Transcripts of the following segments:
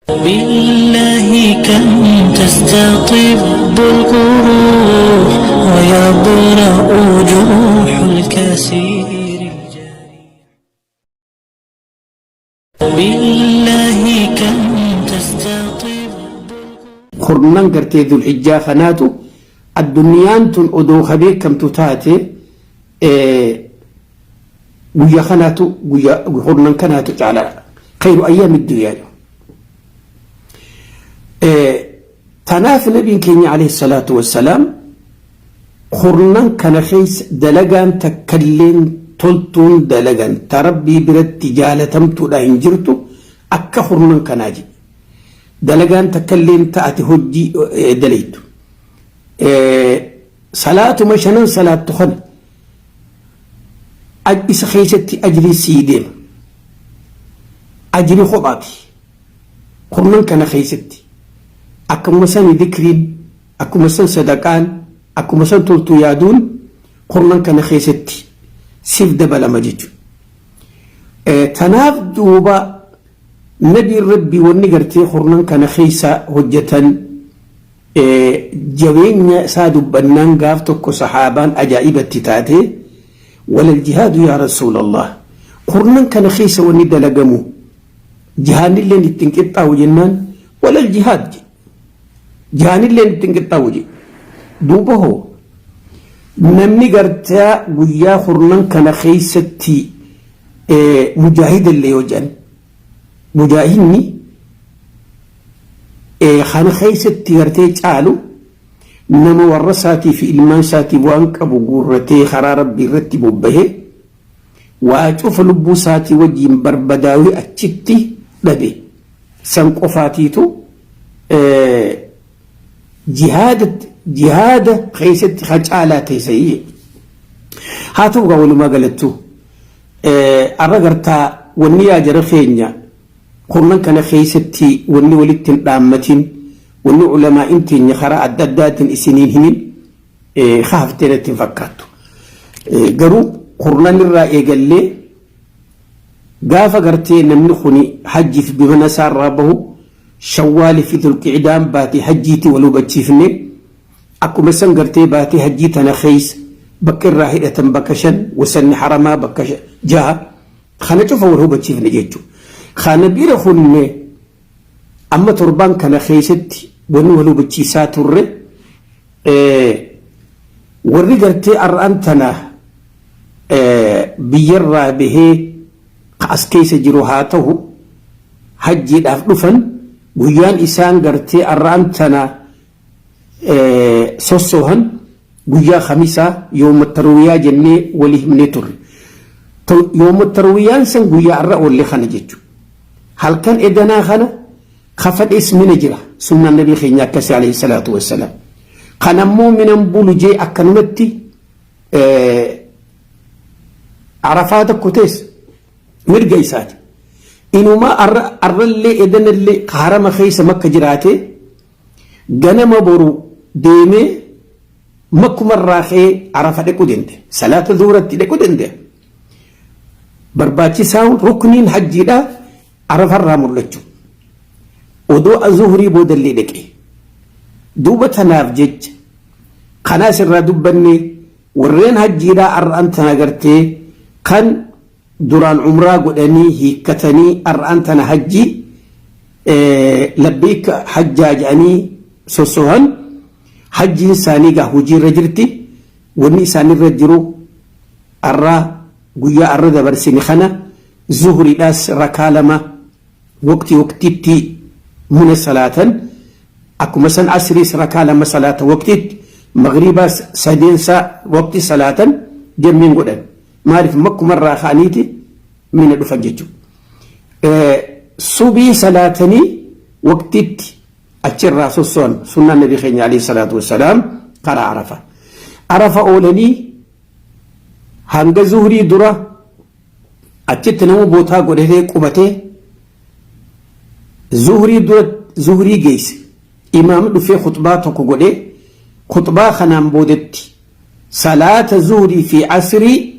بالله كم تستطب الجروح ويبرأ جروح الكثير الجارح. بالله كم تستطب. Kurnan gartee Dhulhijjaa kanaatu addunyaan tun odoo ka beekamtu taate, guyyaa kanaatu, guyyaa kurnan kanaatu caalaadha. Khayru ayyaami dunyaa. Tanaaf nabiin keenya alayhi salaatu wassalaam kurnan kana keessa dalagaan takkalleen toltuun dalagan ta Rabbii biratti jaalatamtuudha hin jirtu akka kurnan kanaa jedhe. Dalagaan takkalleen ta'ate hojii dalaytu. Salaatuma shanan salaattu kana isa keessatti ajrii sii deema. Ajrii kophaati. Kurnan kana keessatti akkuma san dikriin, akkuma san sadaqaan, akkuma san toltuu yaaduun kurnan kana keessatti siif dabalama jechuudha. Tanaaf duuba nabiin Rabbii wanni gartee kurnan kana keessa hojjetan jabeenya isaa dubbannaan, gaaf tokko sahaabaan ajaa'ibatti taate: "Walal jihaadu yaa Rasuulallah? Kurnan kana keessa wanni dalagamu jihaanilleen ittiin qixxaawu?" jennaan, "Walal jihaad je, jihaanilleen ittiin qixxaawu" je. Duuba hoo namni gartaa guyyaa kurnan kana keessatti mujaahidallee yoo jedhan, mujaahidni kana keessatti gartee caalu nama warra isaatii fi ilmaan isaatii waan qabu guurratee karaa Rabbii irratti bobbahee, waa cufa lubbuu isaatii wajjin barbadaawee achitti dhabe san qofaatiitu jihaada keessatti ha caalaa ta'e. Haa ta'u gaa, walumaa galattuu arra gartaa wanni yaa jara keenya kurnan kana keessatti wanni walitti hin dhaammatin, wanni ulamaa'in teenya karaa adda addaatiin isiniin himin hafteen itti hin fakkaattu. Garuu kurnan irraa eegallee gaafa gartee namni kuni hajjiif bimana isaarraa bahu, Shawwaalii fi Dhulqicidaan baatee hajjiitii wal hubachiifne. Akkuma san gartee baatee hajjii tana keessa bakka irraa hidhatan bakka shan, wasanni haramaa bakka jaha, kana cufa wal hubachiifne jechuudha. Kana bira kunne amma torbaan kana keessatti wanni wal hubachiisaa turre, warri gartee har'aan tana biyyarraa bahee as keessa jiru haa ta'u hajjiidhaaf dhufan, guyyaan isaan gartee har'aan tana sossoohan guyyaa Khamisaa, yooma tarwiyaa jennee walii himnee turre. Yooma tarwiyaan san guyyaa har'a oolle kana jechuudha. Halkan edanaa kana kafadhees mina jira, sunnaan nabii keenya akkasii alayhi salaatu wassalaam. Kanammoo minan bulu jee akkanumatti Arafaa tokko tees mirga isaati. Inumaa arrallee edanallee harama keessa Makka jiraatee ganama boru deemee makkumarraa ka'ee Arafa dhaquu danda'a. Salaata zuhuratti dhaquu danda'a. Barbaachisaan rukniin hajjiidhaa Arafarraa mul'achuu. Odoo zuhurii boodallee dhaqee. Duuba tanaaf jecha kanaas irraa dubbanne, warreen hajjiidhaa har'aan tana gartee kan duraan umraa godhanii hiikkatanii har'aan tana hajjii labbiika hajjaa jedhanii sossohan, hajjiin isaanii gaa hojiirra jirti. Wanni isaanirra jiru har'aa guyyaa har'a dabarsine kana zuhuriidhaas rakaa lama waqtii waqtiitti muna salaatan, akkuma san asriis rakaa lama salaata waqtiitti, magriibaas sadeensaa waqtii salaatan jemmeen godhan. Maaliif? Makkumarraa ka'aniiti mina dhufan jechuudha. Subii salaatanii waqtiitti achirraa sosso'an, sunnaan nabii keenya alayhi salaatu wassalaam karaa Arafa. Arafa oolanii hanga zuhurii dura achitti nama bootaa godhatee qubatee zuhurii dura zuhurii geesse. Imaamni dhufee khutbaa tokko godhee, khutbaa kanaan boodetti salaata zuhurii fi asrii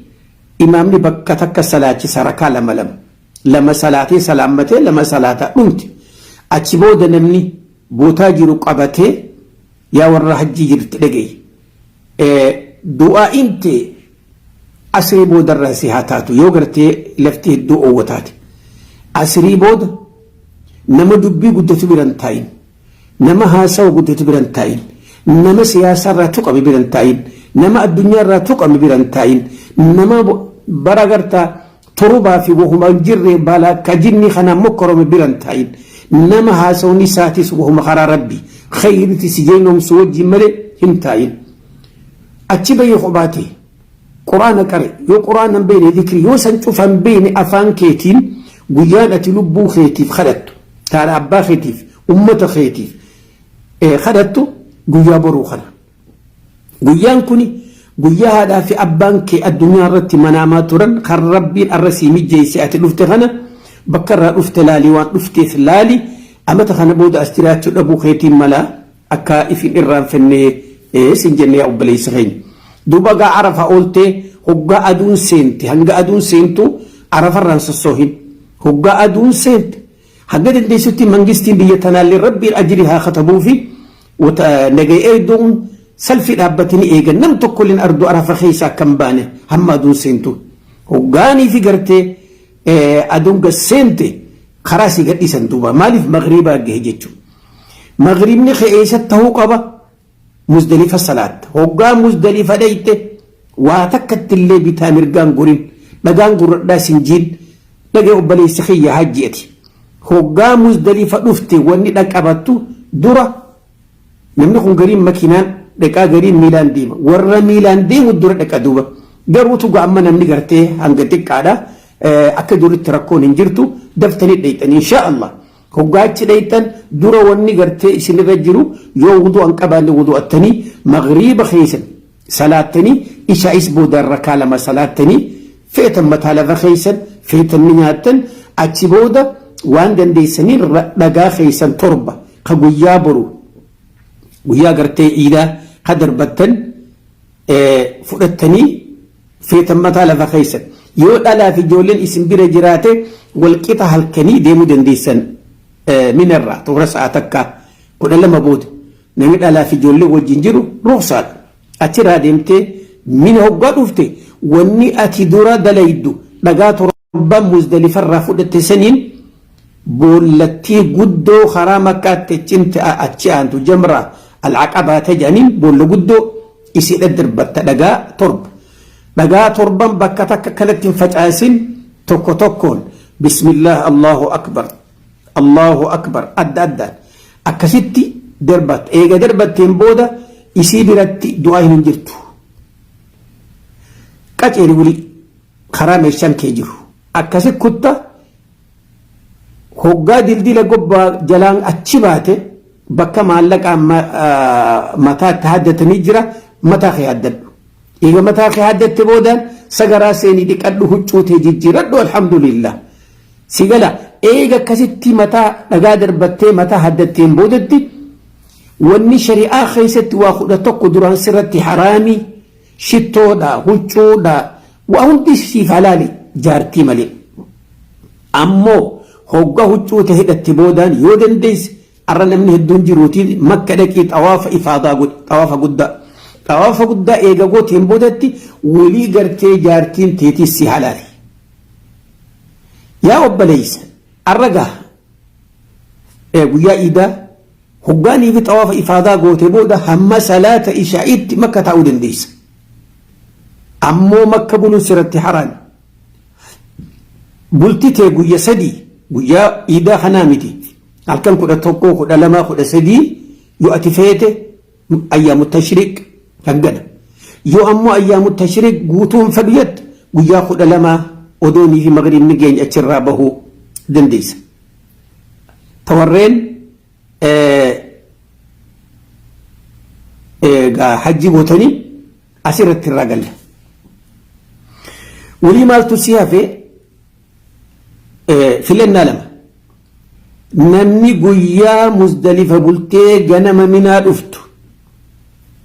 imaamni bakka takka salaachisa, rakaa lama lama lama salaatee salaammatee lama salaataa dhumte. Achi booda namni bootaa jiru qabatee, yaa warra hajjii jirti dhagaye, du'aa'iin tee asrii boodarraa si haa taatu. Yoo gartee lafti hedduu oowwa taate, asrii booda nama dubbii guddatu biran taa'in, nama haasawa guddatu biran taa'in, nama siyaasaarraa tuqame biran taa'in, nama addunyaarraa tuqame biran taa'in, nama bara gartaa torubaa fi wahuma hin jirre balaa akka jinni kanaan mokkorome biran taa'in, nama haasawni isaatis wahuma karaa Rabbi khayritti si jeynoomsu wajjin malee hin taa'in. Achi bahii kophaa ta'e Quraana qare. Yoo Quraana hin beekne, zikri. Yoo san cufa hin beekne, afaan keetiin guyyaan ati lubbuu keetiif kadhattu, taana abbaa keetiif, ummata keetiif kadhattu guyyaa boruu kana. Guyyaan kuni guyyaa haadhaa fi abbaan kee addunyaa irratti manaamaa turan kan Rabbiin arra sii mijjeesse ati dhufte kana. Bakka irraa dhufte laali, waan dhufteef laali. Amata kana booda as jiraachuu dhabuu keetiin mala akka ifin irraanfenne sin jenne, yaa obboleessa keenya. Duuba gaa Arafa ooltee, hoggaa aduun seente, hanga aduun seentu Arafarraan sossoohin. Hoggaa aduun seente hanga dandeessutti, mangistiin biyya tanaallee Rabbiin ajrii haa katabuu fi nagaya eegduun salfii dhaabbatanii eegan, nam tokkolleen arduu Arafa keessa akka hin baane hamma aduun seentu. Hoggaanii fi gartee aduun gad seente karaa si gadhiisan. Duuba maaliif magriibaa gahe jechuudha. Magriibni kee eessatti ta'uu qaba? Muzdalifa salaatta. Hoggaa Muzdalifa dhayte waa takkatti illee bitaa mirgaan gorin, dhagaan gurradhaa sin jiin. Dhagee obboleessi kiyya hajji'ati. Hoggaa Muzdalifa dhufte wanni dhaqabattu dura, namni kun gariin makiinaan dhaqaa, gariin miilaan deema. Warra miilaan deemu dura dhaqa. Duuba garuu tuga amma namni gartee hanga xiqqaadha, akka duritti rakkoon hin jirtu, daftanii dhayxan insha Allah. Hoggaachi dhayxan dura wanni gartee isinirra jiru, yoo wuduu an qabaanne wudu'attanii magriiba keessan salaattanii, ishaa'is boodaan rakaa lama salaattanii, feetan mataa lafa keessan, feetan ni nyaattan. Achi booda waan dandeessanii dhagaa keessan torba ka guyyaa boru, guyyaa gartee iidaa ka darbattan fudhattanii, feetan mataa lafa keessan. Yoo dhalaa fi ijoolleen isin bira jiraate, walqixa halkanii deemuu dandeessan. Minarraa toora sa'a takka 12 booda namni dhalaa fi ijoollee wajjin jiru ruqsaadha. Achirraa deemtee Mina hoggaa dhufte, wanni ati dura dalaydu dhagaa torban Muzdalifarraa fudhatte saniin boollattii guddoo karaa Makkaatti achi aantu, Jamraa Alcaqabaa jedhaniin, boolla guddoo isiidha darbatta dhagaa torba. Dhagaa torban bakka takka kanatti hin facaasin, tokko tokkoon bismillah, Allahu akbar, Allahu akbar, adda addaan akkasitti darbatta. Eega darbatteen booda isii biratti du'aa hin jirtu. Qaceeri wuli karaa meeshaan kee jiru. Akkasi kutta. Hoggaa dildila gobbaa jalaan achi baate, bakka maallaqaan mataatti haddatanii jira, mataa kee haddadhu. Eega mataa kee haddatte boodaan sagaraa seenii dhiqadhu, huccuu tee jijjiiradhu, alhamdulillah. Si gala? Eega akkasitti mataa dhagaa darbattee mataa haddatteen boodatti, wanni shari'aa keessatti waa 11 duraan sirratti haraamii, shittoodha, huccuudha, waa hundi siif halaali jaartii malee. Ammoo hogga huccuu ta'e hidhatte boodaan, yoo dandeesse, arra namni hedduun jiruutii, Makka dhaqii xawaafa ifaadaa godhi, xawaafa guddaa. Xawaafa guddaa eega gooteen boodatti walii gartee jaartiin teetii si halaali. Yaa obboleessa, arra gaa guyyaa iidaa hoggaanii fi xawaafa ifaadaa goote booda hamma salaata ishaa'iitti Makka taa'uu dandeessa. Ammoo Makka buluun sirratti haraami. Bulti tee guyya 3, guyyaa iidaa kanaa miti, halkan 11, 12, 13 yoo ati feete ayyaamu tashriiq hangana. Yoo ammoo ayyaamu tashriiq guutuun fedhu jette, guyyaa 12 odoonii fi magriibni geenye achirraa bahuu dandeessa. Ta warreen hajji gootanii asirratti irraa galla. Walii maaltu si hafe? Filannaa lama. Namni guyyaa Muzdalifa bultee ganama Minaa dhuftu,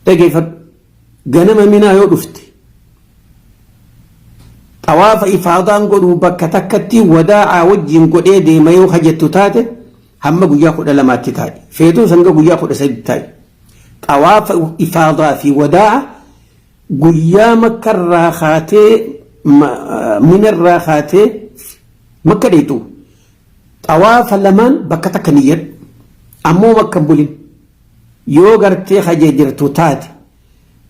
dhageeffadhu, ganama Minaa yoo dhufte xawaafa ifaadaan godhuu bakka takkatti wadaa'aa wajjin godhee deema yoo hajjattu taate. Hamma guyyaa 12tti taa'i. Feetuus hanga guyyaa 13 taa'i. Xawaafa ifaadaa fi wadaa'a guyyaa Makkarraa kaatee, Minarraa kaatee Makka dheeyxu, xawaafa lamaan bakka takka niyyadhu. Ammoo Makka hin bulin. Yoo gartee hajee jirtu taate,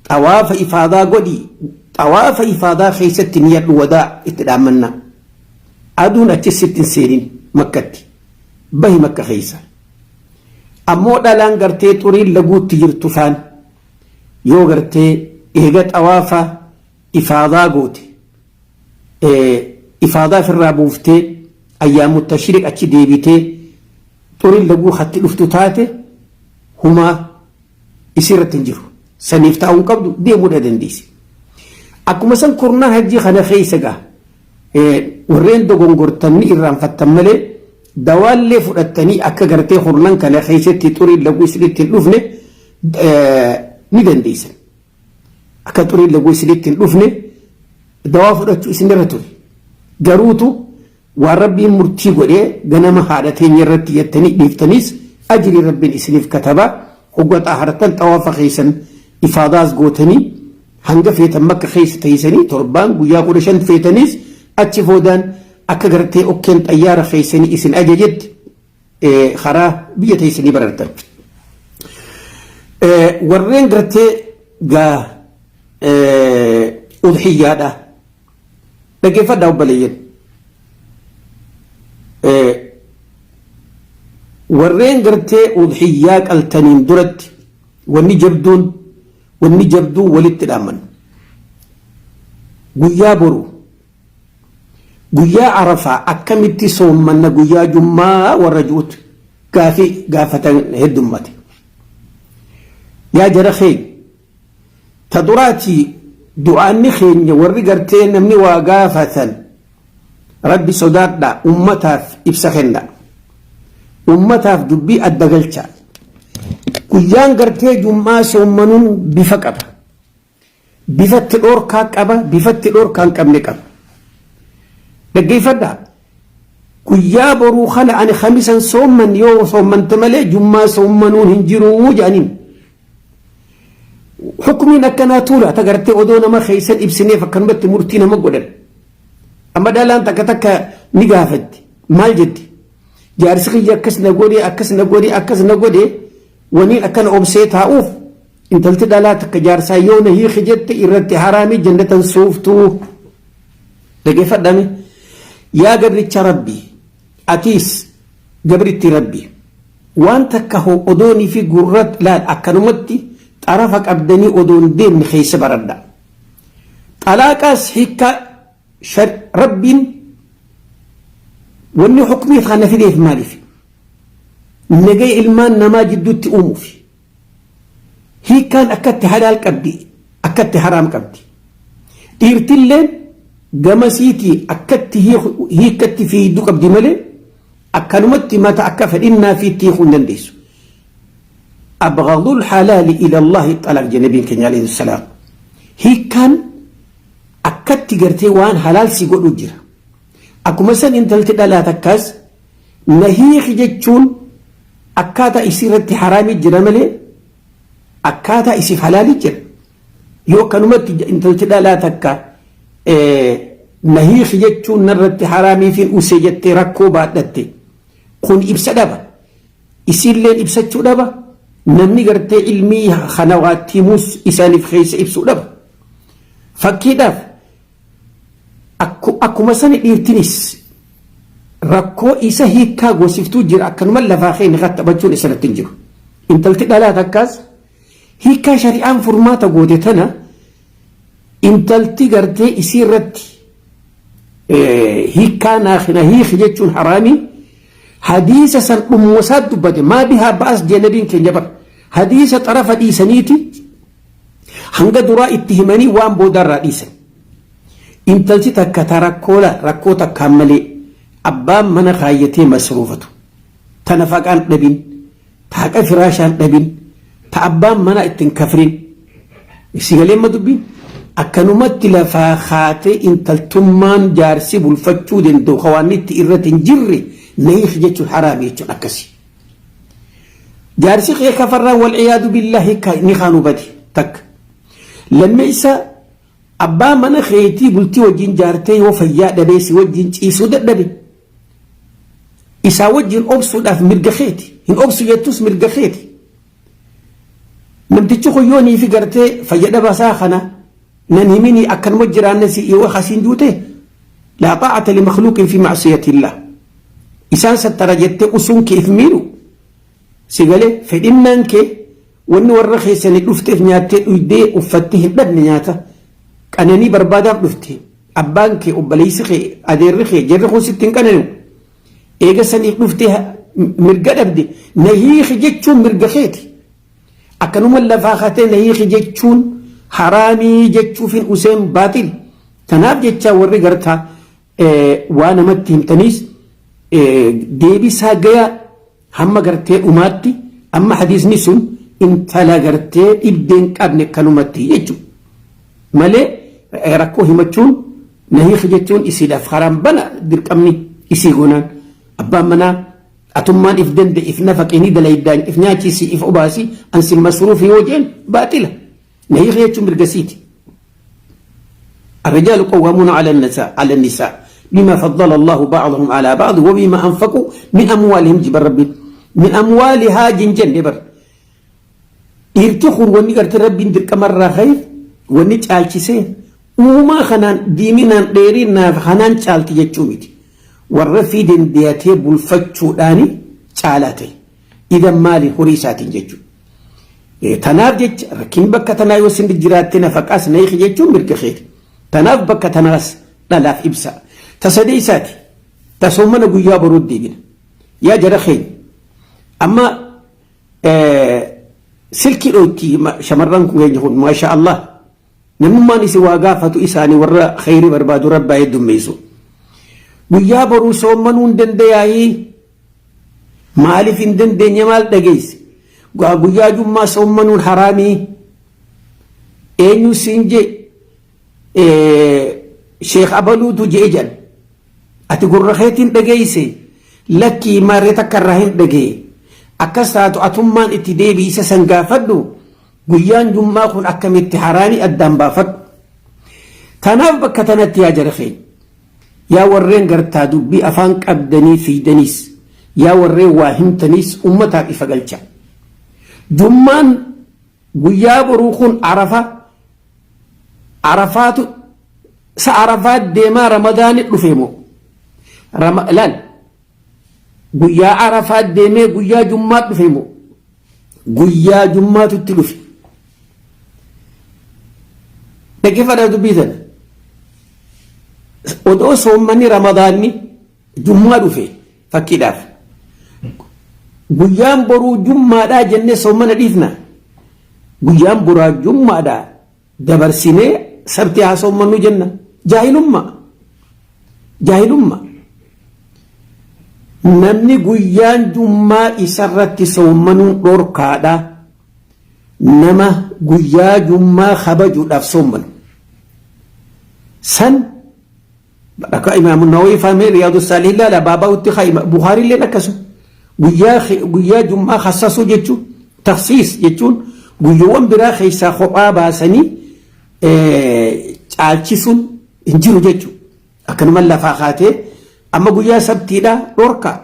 xawaafa ifaadaa godhii, xawaafa ifaadaa keessatti niyyadhu wadaa itti dhaammannaa. Aduun achis sitti hin seenin Makkatti. Bahi Makka keessa. Ammoo dhalaan gartee xuriin laguutti jirtu faan yoo gartee eega xawaafa ifaadaa goote, ifaadaa ofirraa buuftee, ayyaamu tashriiq achi deebitee xuriin laguu hatti dhuftu taate, humaa isirratti hin jiru. Saniif taa'uu hin qabdu, deemuudha dandeessi. Akkuma san kurnaan hajjii kana keessa gaa warreen dogongortan ni irraanfattan malee, dawaallee fudhattanii akka gartee kurnan kana keessatti xuriin laguu isinitti hin dhufne ni dandeessan. Akka xuriin laguu isinitti hin dhufne dawaa fudhachuu isinirra ture. Garuutu waan Rabbiin murtii godhee ganama haadha teenya irratti jettanii dhiiftaniis ajrii Rabbiin isiniif katabaa. Hogga xaahartan xawaafa keessan ifaadaas gootanii hanga feetan Makka keessa teessanii, torbaan guyyaa 15 feetaniis, achi boodaan akka gartee okkeen xayyaara keessanii isin ajajetti karaa biyya teessanii barartan. Warreen gartee gaa udhiyyaadha. Dhaggeeffadhaa obboleeyyan. Warreen gartee udhiyyaa qaltaniin duratti wanni jabduun walitti dhaaman. Guyyaa boru, guyyaa Arafaa, akkamitti soommanna guyyaa Jummaa warra ju'utti gaafii gaafatan heddummate. Yaa jara keenya, ta duraatii du'aanni keenya, warri gartee namni waa gaafatan, Rabbi sodaadhaa, ummataaf ibsa kenna. Ummataaf dubbii adda galcha. Guyyaan gartee Jum'aa soommanuun bifa qaba. Bifatti dhoorkaa qaba, bifatti dhoorkaa hin qabne qaba. Dhaggeeffadhaa. Guyyaa boruu kana ani Khamisan soomman, yoo soommante malee Jummaa soommanuun hin jiruu jedhaniin. Hukumiin akkanaa tuula ta gartee odoo nama keessan ibsineef akkanumatti murtii nama godhan. Amma dhalaan takka takka ni gaafatti. Maal jetti? Jaarsi kiyya akkas na godhe, akkas na godhe, akkas na godhe, waniin akkana obsee taa'uuf intalti dhalaa takka jaarsaa yoo na hiiki jette irratti haraamii, jannatan suuftuu. Dhaggeeffadhame. Yaa gabricha Rabbii, atiis gabritti Rabbii. Waan takka hoo odoonii fi gurra laal, akkanumatti xarafa qabdanii odoon deemne keessa baradha. Xalaaqaas hiikkaa Rabbiin wanni hukumii kana fideef maaliif? Nagaya ilmaan namaa jidduutti uumuuf. Hiikkaan akkatti halaal qabdi, akkatti haraam qabdi. Dhiirtilleen gamasiitii akkatti hiikkatti fiiduu qabdi malee akkanumatti mata akka fedhinnaa fi itti hiikuu hin dandeessu. أبغض الحلال إلى الله الطلاق jedhe nabiin keenya عليه السلام. Hiikkaan akkatti gartee waan halaal si godhu jira. Akkuma san intalti dhalaa takkaas na hiiki jechuun akkaataa isii irratti haraamii jira malee akkaataa isiif halaalii jira. Yoo akkanumatti intalti dhalaa takka na hiiki jechuun narratti haraamii fi usee jettee rakkoo baadhatte, kun ibsa dhaba. Isiilleen ibsachuu dhaba. Namni gartee ilmii kana waatti himuus isaaniif keessa ibsuu dhaba. Fakkiidhaaf, akkuma sani dhiirtinis rakkoo isa hiikkaa gosiftuu jira, akkanuma lafaa keenya taphachuun isarratti hin jiru. Intalti dhalaa takkaas hiikkaa shari'aan furmaata goote tana intalti gartee isii irratti hiikkaa na hiiki jechuun haraamii, hadiisa san dhummosaa dubbate. ما بها بأس jee nabiin keenya bar. Hadiisa xarafa dhiisaniiti hanga duraa itti himanii waan boodarraa dhiisan. Intalti takka ta rakkoola rakkoo takkaan malee abbaan mana kaayyatee masruufatu, ta nafaqaan dhabin, ta haqa firaashaan dhabin, ta abbaan mana ittiin kafrin, si galee ma dubbiin, akkanumatti lafaa kaatee intaltummaan jaarsi bulfachuu danda'u kawaanni itti irratti hin jirre na hiiki jechuun haraami jechuun akkasi. Jaarsi kee kafarraa walciyaadu billaahi ni kaanu badi takka. Lammeessa, abbaa mana keetii bultii wajjin jaartee yoo fayyaa dhabee si wajjin ciisuu dadhabe, isaa wajjin obsuudhaaf mirga keeti. Hin obsu jettus mirga keeti. Namtichi kun yoo niifi gartee fayya dhabasaa kana nan himini akkanuma jiraanne si yoo hasiin duute, laa xaa'ata li makhluuqin fi ma'siyatillah. Isaan sattara jettee usuun kee if miidhu si galee fedhinnaan kee wanni warra keessanii dhufteef nyaattee dhuydee uffattee hin dhabne, nyaata qananii barbaadaaf dhufte. Abbaan kee, obboleessi kee, adeerri kee, jarri kun sitti hin qanani'u. Eega saniif dhuftee mirga dhabde, na hiiki jechuun mirga keeti. Akkanuma lafaa katee na hiiki jechuun haraamii jechuufin useen baaxil. Kanaaf jecha warri gartaa waa namatti himtaniis deebisaa gaya hamma gartee dhumaatti. Amma hadiisni sun intala gartee dhibdeen qabne kanumatti jechuudha. Malee rakkoo himachuun na hiiki jechuun isiidhaaf karaan bana. Dirqamni isii goonaan abbaan manaa atummaan if danda'e, if nafaqee, ni dalaydaan, if nyaachisi, if obaasi, ansi masruufi yoo jeen baaxila. Na hiiki jechuun mirgasiiti. الرجال قوامون على النساء على النساء بما فضل الله بعضهم على بعض وبما أنفقوا من أموالهم. جبر ربي من أموالها جنجن بر dhiirti kun wanni gartee Rabbiin dirqamarraa ka'eef wanni caalchisee uumaa kanaan diiminaan dheerinaaf kanaan caalti jechuu miti. Warra fi dandeeyatee bulfachuudhaani caalaa ta'e. Idan maali? Horii isaatiin jechuudha. Tanaaf jecha rakkin bakka tanaa yoo sin jiraatte, nafaqaas na hiiki jechuun mirga keeti. Tanaaf bakka tanaas dhalaaf ibsa. Tasadee isaati. Tasoomana guyyaa boruu deebina. Yaa jara keenya. Amma silkii dhootti shamarran keenya kun, maasha Allah, namummaan isi waa gaafatu isaanii warra khayrii barbaadu rabbaa heddummeessu. Guyyaa boruu soommanuu hin dandayaayii? Maaliif hin dandeenye? Maal dhageesse? Guyyaa jummaa soommanuun haraamii? Eenyu siin jee? Sheekh abaluutu jee jedhan. Ati gurra keetiin dhageesse? Lakkii, maarree takka irraa hin dhagee. Akkas taatu, atummaan itti deebii isa san gaafadhu. Guyyaan jummaa kun akkamitti haraamii addaan baafadhu. Tanaaf bakka tanatti, yaa jara keenya, yaa warreen gartaa dubbii afaan qabdanii fiidaniis, yaa warreen waa himtaniis, ummataaf ifa galcha. Jummaan guyyaa boruu kun Arafa, Arafaatu sa Arafaa deemaa Ramadaani dhufe moo laal, guyyaa Arafaa deemee guyyaa jummaa dhufe moo guyyaa jummaatu itti dhufe? Dhaggeeffadhaa dubbii tana. Odoo soommanni Ramadaanni jummaa dhufe, fakkiidhaaf, guyyaan boruu jummaadhaa jennee soommana dhiifna? Guyyaan boraa jummaadhaa dabarsinee sabti haa soommannu jenna? Jaahilummaa, jaahilummaa. Namni guyyaan jummaa isarratti soommanuun dhorkaadha, nama guyyaa jummaa kabajuudhaaf soommanu san. Akka Imaamu Nawawi fahmee Riyaadu Saalihin laala baabaa utti Bukhaarii illeen akkasuma guyyaa jummaa khassasuu jechuun, takhsiis jechuun, guyyoowwan biraa keessaa kophaa baasanii caalchisuun hin jiru jechuudha. Akkanuma lafaa kaatee amma guyyaa sabtiidhaa dhorkaa.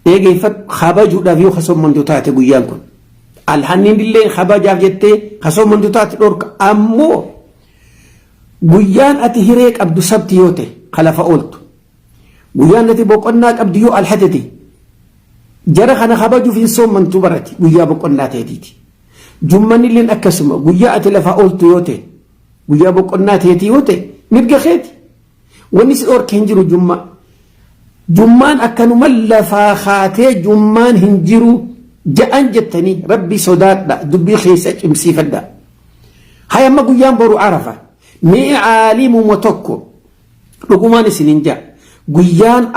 Eegeeffadhu, kabajuudhaaf yoo kasoomantu taate guyyaan kun. Alhanniin illee kabajaaf jettee kasoomantu taate dhorka. Ammoo guyyaan ati hiree qabdu sabti yoo ta'e, kalafa ooltu. Guyyaan ati boqonnaa qabdu yoo alhada ta'e, jara kana kabajuuf hin soommantu barati guyyaa boqonnaa ta'eetiiti. Jummanni illee akkasuma guyyaa ati lafa ooltu yoo ta'e, guyyaa boqonnaa ta'eeti yoo ta'e, mirga keeti. Wanni si dhorke hin jiru jummaa. Jummaan akkanuma lafaa kaatee jummaan hin jiru ja'an jettanii, Rabbi sodaadha, dubbii keessa cimsiifadha. Hay, amma guyyaan boru Arafa. Mee caalimuma tokko dhugumaan isinin ja'a. Guyyaan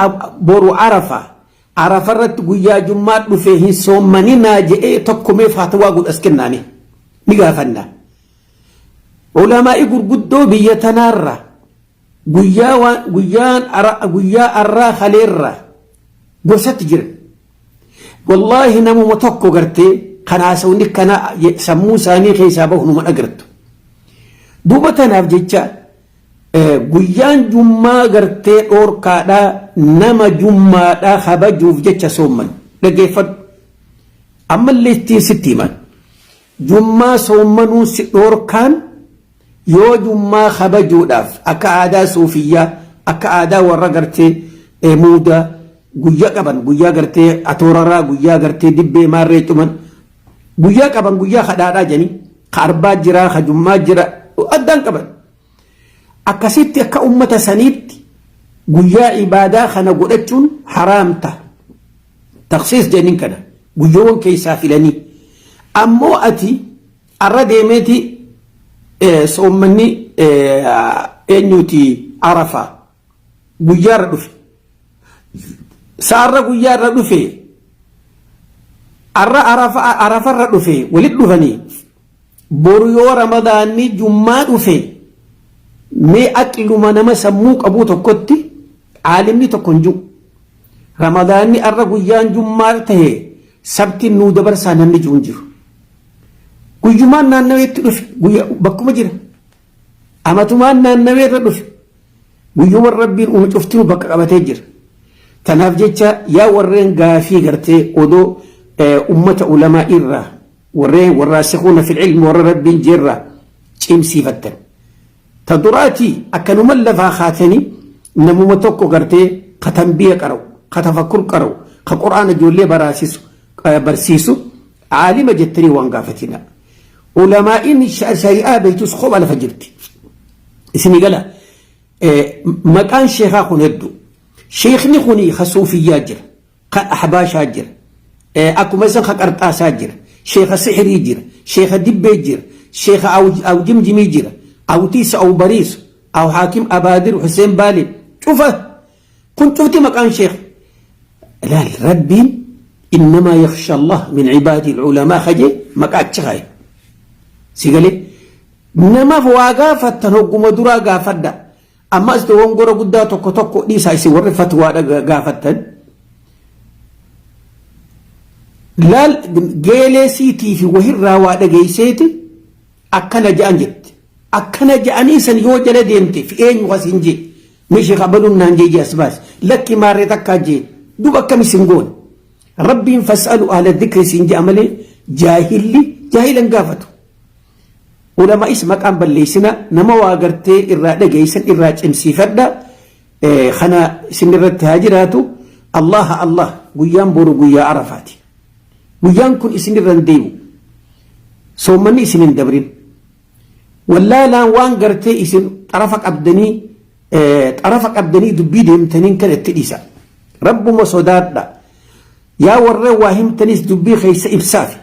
boru Arafa. Arafa irratti guyyaa jummaa dhufe hin soommaninaa je'ee tokko mee faatawaa godhas kennaame. Ni gaafanna. Ulamaa'i gurguddoo biyya tanaarra guyyaan guyyaa arraa kaleerra gosatti jiran. Wallaahi namuma tokko gartee kan haasawni kana sammuu isaanii keessaa bahu numa agartu. Duuba tanaaf jecha guyyaan jummaa gartee dhoorkaadhaa nama jummaadhaa kabajuuf jecha soomman dhaggeeffadhu. Ammallee ittiin sitti himan. Jummaa soommanuun si dhoorkaan yoo jummaa kabajuudhaaf akka aadaa suufiyyaa, akka aadaa warra gartee muudaa guyyaa qaban, guyyaa gartee atooraraa, guyyaa gartee dibbee maarree cuman guyyaa qaban, guyyaa kadhaadhaa jedhanii ka arbaa jira, ka jummaa jira, addaan qaban. Akkasitti akka ummata saniitti guyyaa ibaadaa kana godhachuun haraamta. Taksiis jedhaniin kana guyyoowwan keessaa filanii. Ammoo ati arra deemeeti soommanni eenyuuti Arafaa guyyaarra dhufe. Sa'arra guyyaarra dhufe, arra Arafarra dhufe, walitti dhufanii boru yoo Ramadaanni jummaa dhufe, mee aqluma nama sammuu qabuu tokkotti aalimni tokko hin jiru. Ramadaanni arra guyyaan jummaa ta'e sabtiin nuu dabarsaa namni jiru hin jiru. Guyyumaan naannaweetti dhufe guyyaa bakkuma jira. Amatumaan naannawee irra dhufe guyyuma Rabbiin uume cuftinuu bakka qabatee jira. Tanaaf jecha yaa warreen gaafii gartee odoo ummata ulamaa irraa warreen warraasikuuna fil ilmi warra Rabbiin jeerraa cimsiifattan. Ta duraatii akkanuman lafaa kaatanii namuma tokko gartee ka tanbiya qara'u, ka tafakkur qara'u, ka qur'aana ijoollee baraasisu, barsiisu aalima jettanii waan gaafatina. Ulamaa'iin shari'aa beektus kopha lafa jirti. Isinii gala, maqaan sheekaa kun hedduu. Sheekni kun ka suufiyyaa jira, ka ahbaashaa jira, akkuma isan ka qarxaasaa jira, sheeka sihirii jira, sheeka dibbee jira, sheeka awjimjimii jira, awtiisa, aw bariisu, aw haakim abaadir Hussein Baale cufa kun cufti maqaan sheeka. Ilaal, Rabbiin innamaa yakhsha Allah min ibaadii ulamaa kajee maqaa achi kaaye. Si galee, namaaf waa gaafattan hogguma duraa gaafadha. Ammas dogongora guddaa tokko tokko dhiisaa, isin warri fatwaadha gaafattan. Laal, geelee siitii fi wahirraa waa dhageesseeti akkana ja'an jette. Akkana ja'anii san yoo jala deemte fi eenyu as hin jee. Meeshee kabaluun naan jee as baase. Lakki maarree takkaa jee. Duba akkam isin goone? Rabbiin fas'alu ahla dhikri siin ja'a malee jaahilli jaahilan gaafatu. Ulamaa'is maqaan balleessina, nama waa gartee irraa dhageessan irraa cimsiifadha. Kana isin irratti haa jiraatu. Allah Allah, guyyaan boru guyyaa Arafaati. Guyyaan kun isin irra hin deemu. Soommanni isin hin dabrin. Wallaalaan waan gartee isin xarafa qabdanii dubbii deemtaniin kan itti dhiisa. Rabbuma sodaadha. Yaa warreen waa himtanis dubbii keessa ibsaafi.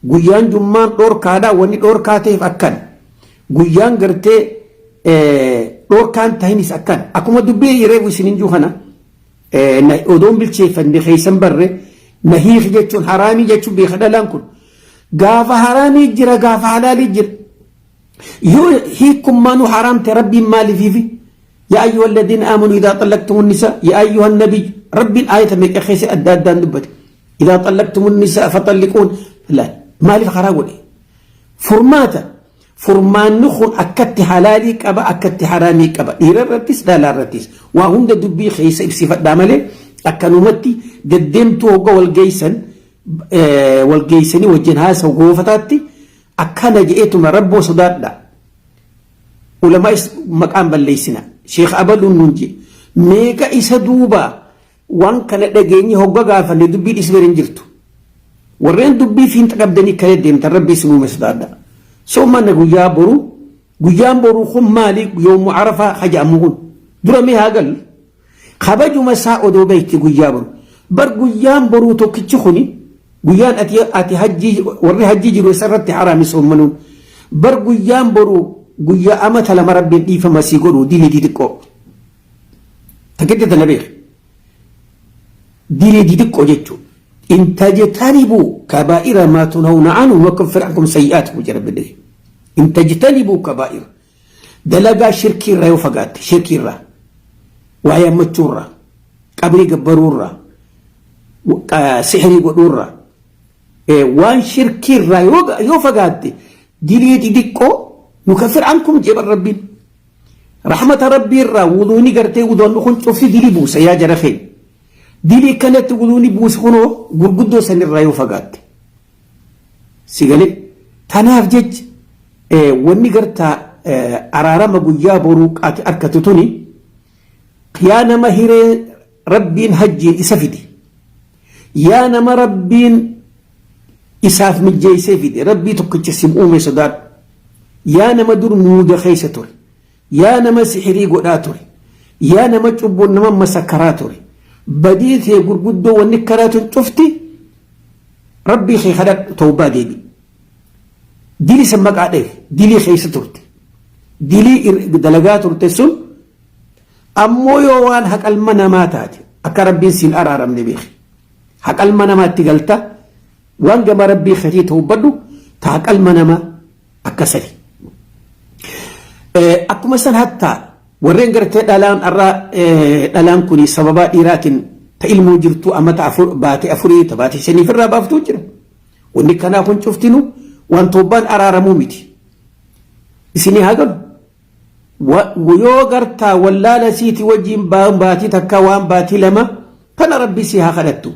Guyyaan jummaan dhoorkaadha, wanni dhoorkaa ta'eef akkan. Guyyaan gartee dhoorkaan tahinis akkan. Akkuma dubbii reefu isin hin jiru kana odoon bilcheeffanne keessan barre na hiiki jechuun haraamii jechuun beeka dhalaan kun. Gaafa haraamii jira, gaafa halaalii jira. Yoo hiikummaanuu haraam ta'e Rabbiin maaliifiifi? يا أيها الذين آمنوا إذا طلقتم النساء، يا أيها النبي، ربي آية meeqa keessa adda addaan dubbate. إذا طلقتم النساء فطلقون لا maaliif karaa godhe? Furmaata, furmaanni kun akkatti halaalii qaba, akkatti haraamii qaba, dhiira irrattis dhalaa irrattis. Waa hunda dubbii keessa ibsifadhaa malee akkanumatti deddeemtuu hogga walgeessan walgeessanii wajjin haasa'u goofataatti akkana je'eetuma. Rabboo sodaadha. Ulamaa'is maqaan balleessina. Sheekh abaluun nuun jee meeqa isa duuba waan kana dhageenye hogga gaafanne dubbii dhisbeen hin jirtu. Warreen dubbii fiinxa qabdanii kana deemtan, Rabbi isin uume sodaadha. Soommanna guyyaa boru, guyyaan boruu kun maali? Yoomu Arafaa haja'amu kun dura mee haa gallu. Kabajuma isaa odoo beekti guyyaa boru. Bar guyyaan boruu tokkichi kuni guyyaan ati hajjii, warri hajjii jiru isarratti haraami soommanuun. Bar guyyaan boruu guyyaa amata 2 Rabbiin dhiifama sii godhu dilii xixiqqoo. Takkitti tana beek. Dilii xixiqqoo jechuudha. إن تجتنبوا كبائر ما تنهون عنه نكفر عنكم سيئاتكم jedha Rabbi. إن تجتنبوا كبائر dalagaa shirkii irraa yoo fagaatte, shirkii irraa, waa yaammachuurraa, qabrii gabbaruurraa, Sihirii godhuurraa waan shirkiirraa yoo fagaatte dilii xixiqqoo nukaffir ankum jedhan Rabbiin. Rahmata Rabbiirraa wuduuni gartee wuduun kun cufti dilii buusa yaa jara keenya. Dilii kanatti wuduuni buusa kunoo gurguddoo sanirraa yoo fagaatte. Si galee tanaaf jecha wanni gartaa araarama guyyaa boruu ati arkatu tuni yaa nama hiree Rabbiin hajjiin isa fide. Yaa nama Rabbiin isaaf mijjeessee fide Rabbii tokkicha sim uume sodaadhu. Yaa nama dur muuda keessa ture. Yaa nama sihirii godhaa ture. Yaa nama cubbuun nama masakaraa ture. Badii tee gurguddoo wanni karaa tun cufti Rabbii kee kadhadhu tawbaa deebi. Dilii san maqaa dheef dilii keessa turte. Dilii dalagaa turte sun ammoo yoo waan haqalma namaa taate akka Rabbiin siin araaramne beeki. Haqalma namaatti galta waan gama Rabbii keetii tawbadhu ta haqalma namaa akka sadi. Akkuma san hattaa warreen gartee dhalaan arraa dhalaan kun sababaa dhiiraatiin ta ilmoo jirtu amata afur baate afurii ta baate shaniif irraa baaftuu jira. Wanni kanaa kun cuftinu waan toobbaan araaramuu miti. Isinii haa galu. Yoo gartaa wallaala siiti wajjin baatii takka waan baatii lama kana Rabbi si haa kadhattu.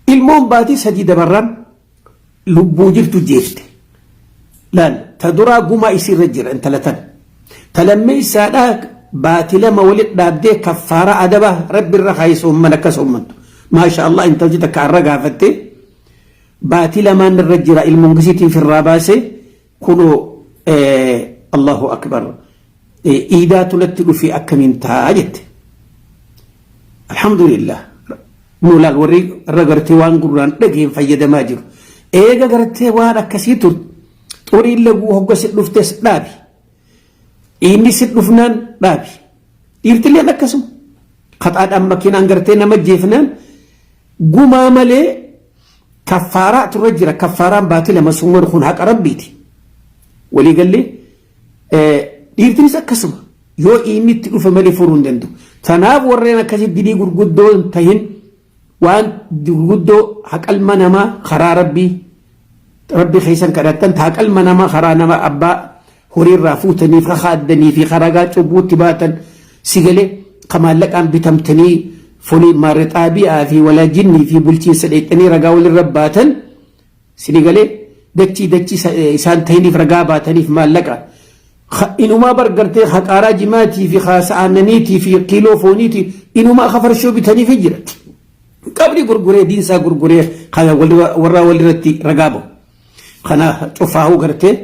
Ilmoon baatii sadii dabarraan lubbuu jirtu jeefte. Laal ta duraa gumaa isiirra jira intala tan. Ta lammeessaadhaa baatii lama walitti dhaabdee kaffaaraa adaba Rabbi irra kaayee soomman akka soommantu. Maasha Allah intalti takka arra gaafattee baatii lamaan irra jira ilmoon gisiitiif irraa baasee kunoo Allahu akbar iidaatu natti dhufe akkamiin ta'a jette. Alhamdulillah. Nu laal warri irra gartee waan gurraan dhageen fayyadamaa jiru. Eega gartee waan akkasii turte xuriin laguu hogga si dhuftes dhaabi. Inni si dhufnaan dhaabi. Dhiirtilleen akkasuma. Kaxaadhaan makiinaan gartee nama jeefnaan gumaa malee kaffaaraa turre jira. Kaffaaraan baatii lama summan kun haqa Rabbiiti. Waliigallee dhiirtinis akkasuma yoo inni itti dhufe malee furuu hin danda'u. Tanaaf warreen akkasii dilii gurguddoo hin tahin waan gurguddoo haqalma namaa karaa Rabbii Rabbi keessan kadhattan haqalma namaa karaa nama abbaa horiirraa fuutaniif kakaaddanii fi karagaa cubbuutti baatan si galee ka maallaqaan bitamtanii folii maarrexaabi'aa fi walaajinnii fi bulchiinsa dheexxanii ragaa walirra baatan sini galee dachii dachii isaan tahiniif ragaa baataniif maallaqa inumaa bargartee haqaaraa jimaatii fi kaasa aannaniitii fi kiiloo fooniitii inumaa kafarshoo bitaniif jira. Qabri gurguree diinsaa gurguree kana warra walirratti ragaa bahu. Kana cufaahuu gartee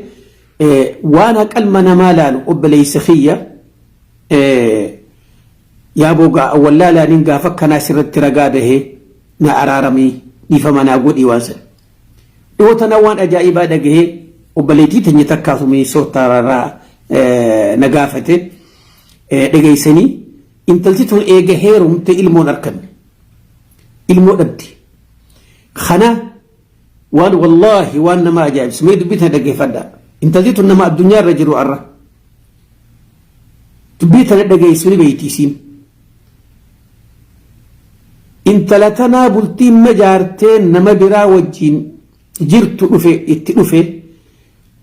waan haqalma namaa laalu obboleessa kiyya yaaboo wallaalaaniin gaafa akkanaa sirratti ragaa bahee na araaramii dhiifama naa godhii waan sana. Dhiyoo tana waan ajaa'ibaa dhagahee obboleettii teenya takkaatu Minisootaarraa na gaafate dhageessanii intalti tun eega heerumte ilmoon arkanne ilmoo dhabde. Kana waan wallaahi waan nama ajaa'ibsu mee dubbii tana dhaggeeffadhaa. Intalti tun nama addunyaa irra jiru arra. Dubbii tana dhageessu ni beeyti isiin. Intala tanaa bultii majaartee nama biraa wajjin jirtu dhufe itti dhufe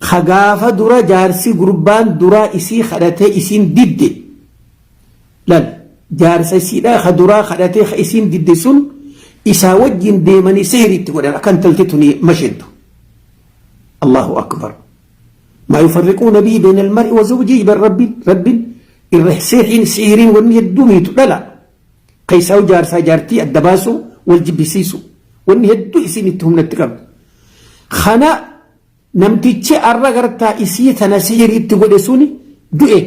ka gaafa dura jaarsi gurbaan duraa isii kadhatee isiin didde. Lal jaarsa isiidhaa ka duraa kadhatee ka isiin didde sun isaa wajjin deemanii sihrii itti godhan akka intalti tuni masheentu. Allahu akbar. Maa yufarriquuna bihi bayna almar'i wa zawjihi bar rabbiin rabbiin irra sihriin sihriin wanni hedduu miitu dhala. Keessaa jaarsaa jaartii adda baasuu wal jibbisiisu wanni hedduu isiin itti humnatti qabdu. Kana namtichi arra gartaa isii tana sihrii itti godhe suni du'e.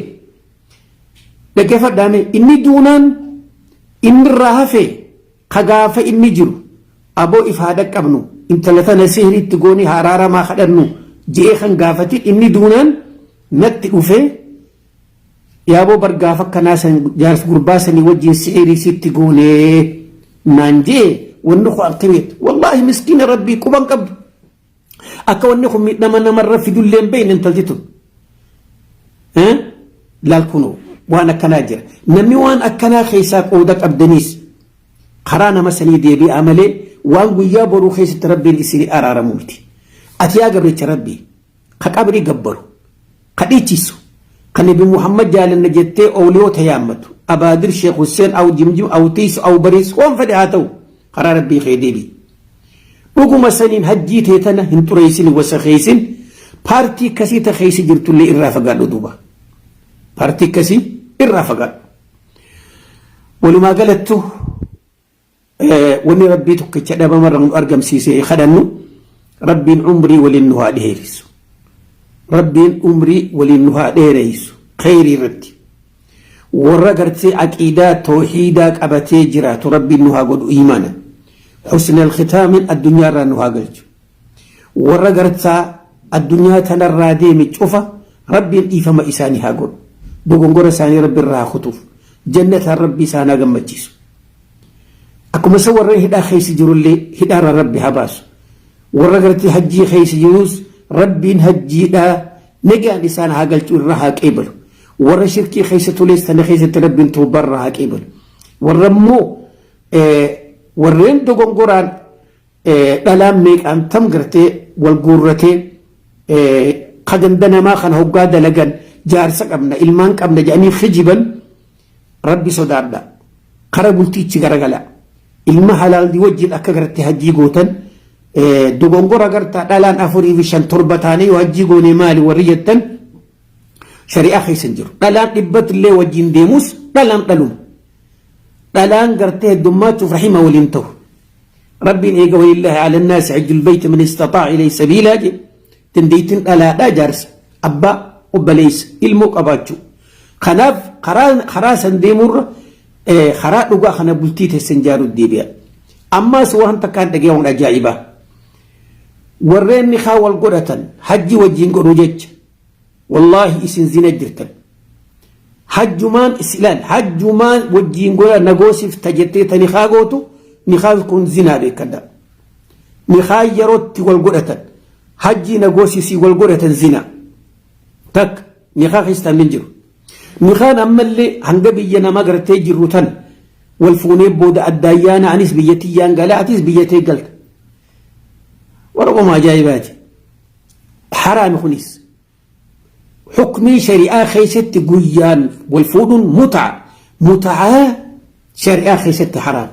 Dhaggeeffadhaame inni duunaan inni irraa hafe ka gaafa inni jiru aboo if haa dhaqqabnu intala tana sihrii itti goonee haa araaramaa kadhannu je'ee kan gaafate inni duunaan natti dhufee yaaboo bar gaafa akkanaa san jaarsa gurbaa sanii wajjin sihrii sitti goonee naan je'e wanni kun akkamitti wallaahi miskiina Rabbii quban qabdu. Akka wanni kun miidhama namarra fidullee hin beekne intalti tun. Laal kunoo waan akkanaa jira. Namni waan akkanaa keessaa qooda qabdaniis karaa nama sanii deebi'aa malee Waan guyyaa boruu keessatti Rabbiin isinii araaramu miti. Ati yaa gabricha Rabbii ka qabrii gabbaru, ka dhiichisu, ka Nabi Muhammad jaalanna jettee oowliyoota yaammatu, Abaadir, Sheekh Husseen, aw Jimjim, aw Tiisu, aw Bariis, waan fedhe haa ta'u, karaa Rabbii kee deebi'i. Dhuguma saniin hajjii tee tana hin xureessin, hin wasakeessin, paartii akkasii ta keessa jirtullee irraa fagaadhu duuba. Paartii akkasii irraa fagaadhu. Walumaa galattu wanni Rabbii tokkicha dhabamarra nu argamsiisee kadhannu, Rabbiin umrii waliin nu haa dheeressu. Rabbiin umrii waliin nu haa dheeressu kheyrii irratti. Warra gartee aqiidaa tawhiidaa qabatee jiraatu Rabbiin nu haa godhu iimaana. Husnal khitaamin addunyaarraa nu haa galchu. Warra gartaa addunyaa tanarraa deeme cufa Rabbiin dhiifama isaanii haa godhu. Dogongora isaanii Rabbi irraa haa kutuuf. Jannataan Rabbi isaan haa gammachiisu. Akkuma isa warra hidhaa keessa jirullee hidhaarraa Rabbi haa baasu. Warra gartee hajjii keessa jirus Rabbiin hajjiidhaa nagaan isaan haa galchu, irraa haa qeebalu. Warra shirkii keessa tolees tana keessatti Rabbiin toobarraa haa qeebalu. Warra immoo warreen dogongoraan dhalaan meeqaan tam gartee wal guurratee ka ganda namaa kana hoggaa dalagan jaarsa qabna, ilmaan qabna jedhanii kijiban, Rabbi sodaadha. Kara bultiichi garagala. Ilma halaaldi wajjin akka gartee hajjii gootan, dogongora gartaa dhalaan 4 fi 5 7 taanee yoo hajjii goone maali warri jettan, shari'aa keessa hin jiru. Dhalaan dhibbatti illee wajjin deemus dhalaan dhaluma. Dhalaan gartee heddummachuuf rahima waliin ta'u. Rabbiin eega walillaahi ala naasi hajjul bayti man istaxaa ilay sabiilaa jedhe, dandeettiin dhalaadhaa jaarsa, abbaa, obboleessa, ilmoo qabaachuu. Kanaaf karaa san deemurra karaa dhugaa kana bultii teessan jaaruu deebi'a. Ammaas waan takkaan dhagee waan ajaa'ibaa. Warreen nikaa wal godhatan hajji wajjin godhuu jecha, wallaahi isin zina jirtan. Hajjumaan ilaal, hajjumaan wajjin godha nagoosifta jettee ta nikaa gootu, nikaan kun zinaa beekadha. Nikaa yerootti wal godhatan hajjii nagoosisii wal godhatan zina. Takka nikaa keessa hin jiru. Nikaan ammallee hanga biyya nama gartee jirru tan wal fuunee booda addaayyaana, anis biyya tiyyaan gala, atis biyya tee galta. Warquma ajaa'ibaati. Haraami kunis. Hukmii shari'aa keessatti guyyaan wal fuudhuun mutaa. Mutaa shari'aa keessatti haraam.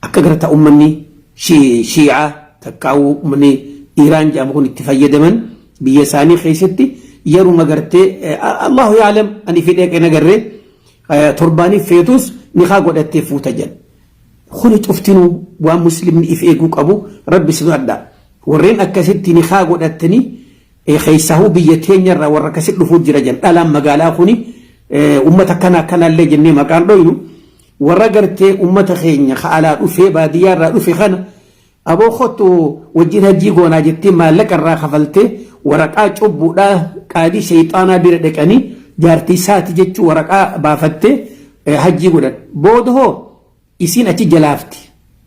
Akka garta uummanni Shii'aa takkaa'uu uummanni Iiraan jedhamu kun itti fayyadaman biyya isaanii keessatti, yeruma gartee, Allahu yaalam, ani fidhee qena garree torbaaniif feetus nikaa godhattee fuuta jedhan. Kuni cuftinuu waan muslimni if eeguu qabu. Rabbi sodaadha. Warreen akkasitti nikaa godhattanii, keessaahuu biyya teenyarraa warra akkasitti dhufuu jira jedhan. Dhalaan magaalaa kuni uummata akkana akkanaallee jennee maqaan dhoynu, warra gartee uummata keenya ka alaa dhufee baadiyyaarraa dhufe kana, aboo kottu wajjin hajjii goonaa jettee maallaqa irraa kafaltee, waraqaa cubbuudhaa qaadii shayxaanaa bira dhaqanii jaartii isaati jechuu waraqaa baafattee hajjii godhan. Booda hoo isiin achi jalaafti,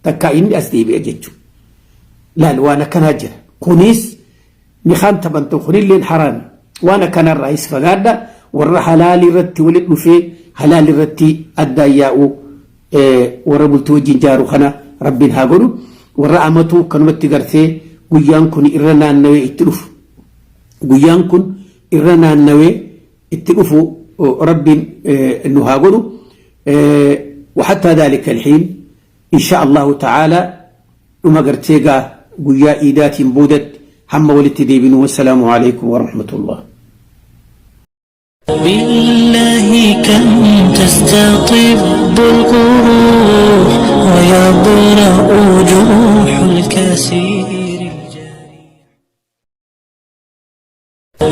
takkaa inni as deebi'a jechuudha. Laal, waan akkanaa jira. Kunis nikaan taphantu kunilleen haraami. Waan akkanarraa is fagaadha. Warra halaali irratti walitti dhufee halaali irratti addaan yaa'u, warra bultii wajjin jaaru kana Rabbiin haa godhu. Warra amatuu kanumatti gartee guyyaan kun irra naannawee itti dhufu. Guyyaan kun irra naannawee itti dhufu Rabbiin nu haa godhu. وحتى ذلك الحين إن شاء الله تعالى dhuma gartee gaa guyyaa iidaatiin boodatti hamma walitti deebinu, wassalaamu alaikum warahmatullah. بالله كم تستطب القروح ويبرأ جروح الكثير الجارح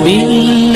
بالله.